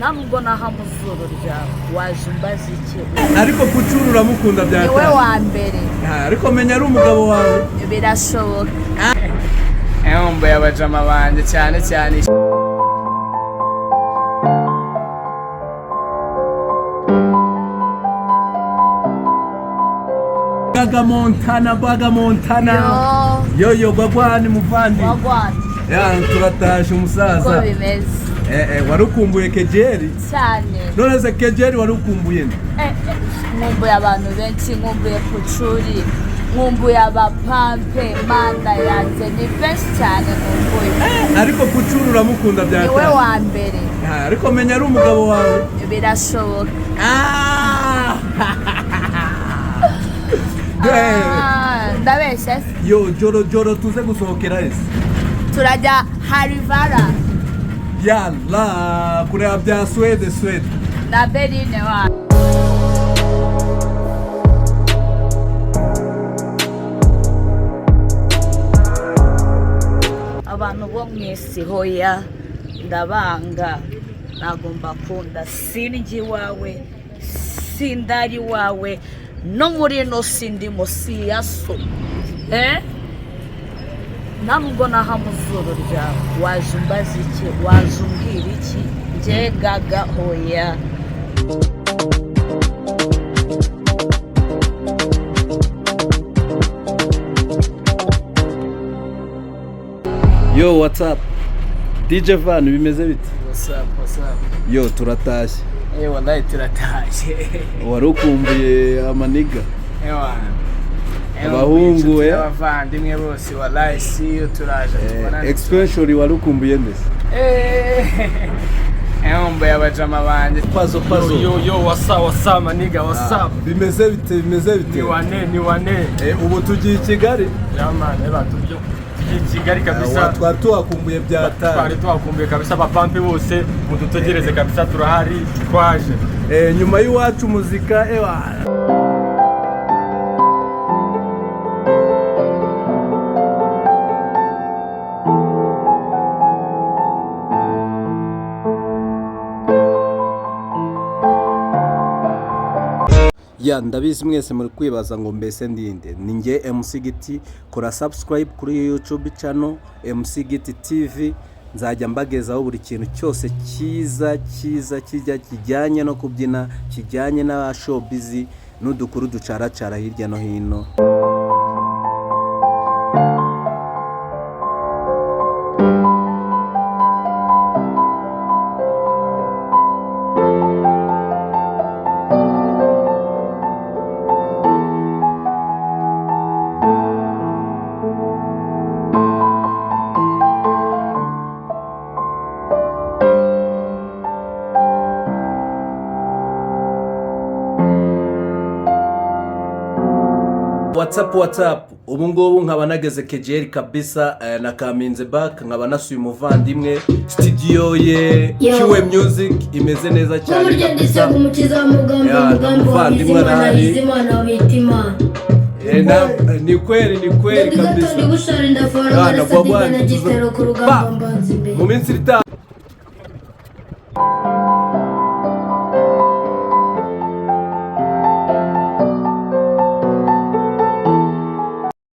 Nta nubwo naha mu zuru ryawe, waje umbaza iki? Ariko Pucuru uramukunda Niwe byatari? wa mbere. Ariko menya ari umugabo wawe. Birashoboka. Nkumbuye abajama banjye cyane cyane. Gaga Montana, Baga Montana. Yo. Yo yo, gwagwani muvandi. Wagwana. Ya, turatashe Uko umusaza. bimeze? Wari ukumbuye Kejeri? Cyane. None se Kejeri wari ukumbuye nde? Nkumbuye abantu benshi, nkumbuye Pucuri, nkumbuye abapampe, mana yanjye, ni benshi cyane nkumbuye. Ariko Pucuru uramukunda Niwe byatari? wa mbere. Ariko menya ari umugabo wawe. Birashoboka. Ah! Ndabeshya se? Yo, joro joro tuze gusohokera ese? Turajya Harivara. Yalla, kureba bya Swede Swede. Na Berine wa. Abantu bo mu isi, hoya, ndabanga, ntabwo mbakunda. Sindya iwawe, sindari iwawe, no muri ino si ndimo si iya so. Eh? Nta nubwo naha mu zuru ryawe, waje umbaza iki? Waje umbwira iki? Njye Gaga, hoya. Yo, what's up? DJ Van, bimeze bite? What's up, what's up? Yo, turatashye. Wallahi turatashye. Wari ukumbuye amaniga? Ewa. Abahungu, eh? Abavandimwe bose, wallahi see you, turaje tubonane. Especially wari ukumbuye ndetse? Nkumbuye abajama banjye. Pazo pazo. Yo yo, what's up, what's up, my nigga, what's up? Bimeze bite, bimeze bite? Ni wane, ni wane. Ubu tugiye i Kigali. Yeah man, eba tujye tugiye i Kigali kabisa. Twari tuhakumbuye byatari. Twari tuhakumbuye kabisa, abapampe bose mudutegereze kabisa, turahari twaje. Nyuma y'iwacu muzika, ewa. Ya, ndabizi mwese muri kwibaza ngo mbese ndinde? Ni njye MC Giti. Kora subscribe kuri YouTube channel MC Giti TV, nzajya mbagezaho buri kintu cyose cyiza cyiza kijya kijyanye no kubyina, kijyanye na showbiz n'udukuru ducaracara hirya no hino. What's up, what's up? Ubu ngubu nkaba nageze Kejeri kabisa, na Kaminze back, nkaba nasuye umuvandimwe studio ye. Yo. Kiwe Music imeze neza cyane Nk'uburyo ndetse kabisa. ku mukiza w'umugambi, Ya, umugambi wa umuvandimwe Bizimana, arahari. Bizimana bita Imana. Ni kweli, ni kweli Ndi gato kabisa. ndi gushora indafora Ya, ngarasa nagwa ndigana bwana, gitero ku rugamba Ba! mbanza imbere. Mu minsi iri itaha.